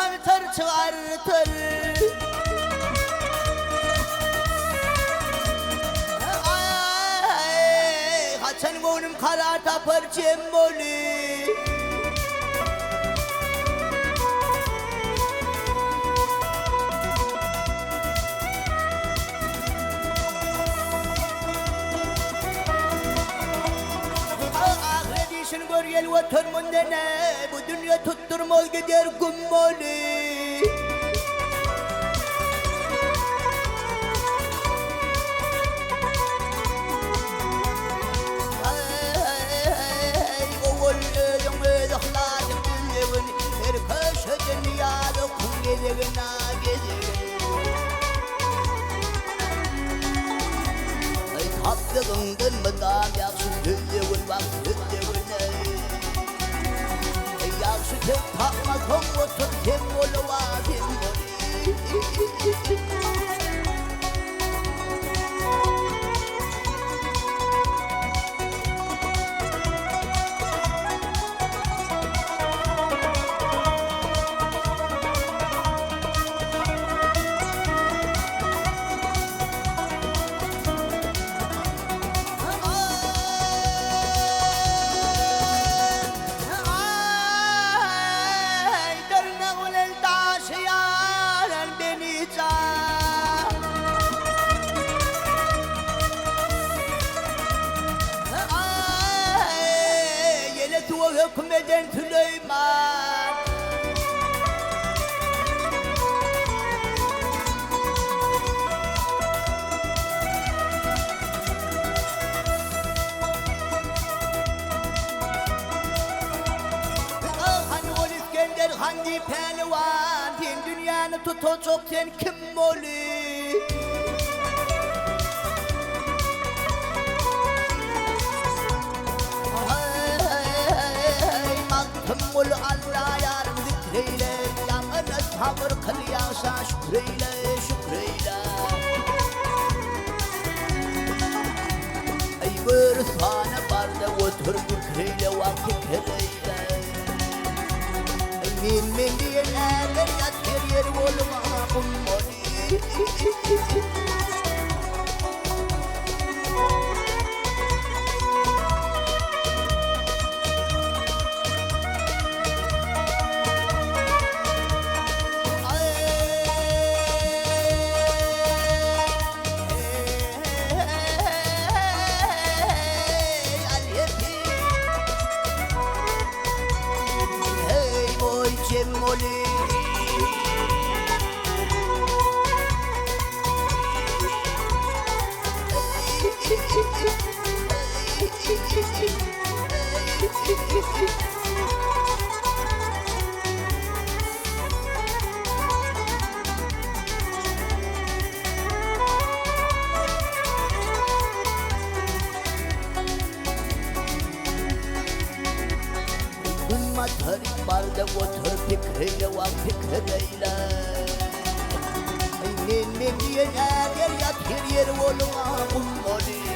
hatar çygartyr. Aý, haçan göwnüm karar tapar jem boly. Ahyret işini gör gel otur mundene, bu dünýe tutdurmaz gider güm boly. Eý, owal özüň öz yhlasyň düzlegin, her köşeden ýaly kum gezegin-a gezegin. Eý, tapdygyňdan mydam ýagşy sözlegin, wah, sözlegin, eý. Eý, ýagşy söz tapmasaň otur sem bolup-a, sem bolup. Aý, dyrnak bilen daşy ýaran beni jan. Aý, ýele suwa höküm eden Süleýman. Hany ol Isgender, hany päliwan, Sen dünýäni tutajak sen kim boly? Eý, Magtymguly Alla ýaryň zikr eýle, Ýamana sabyr kyl ýagşa şükür eýle, şükür eýle. Eý, görüstana bar-da otur pikir eýle, wah pikir eýle. Eý, men-men diýen ärler ýat her ýeri bolma gum boly. Günbatar barda otur pikir eýle wah pikir eýle. Men men diýen ärler ýat her ýeri boluň gum boluň.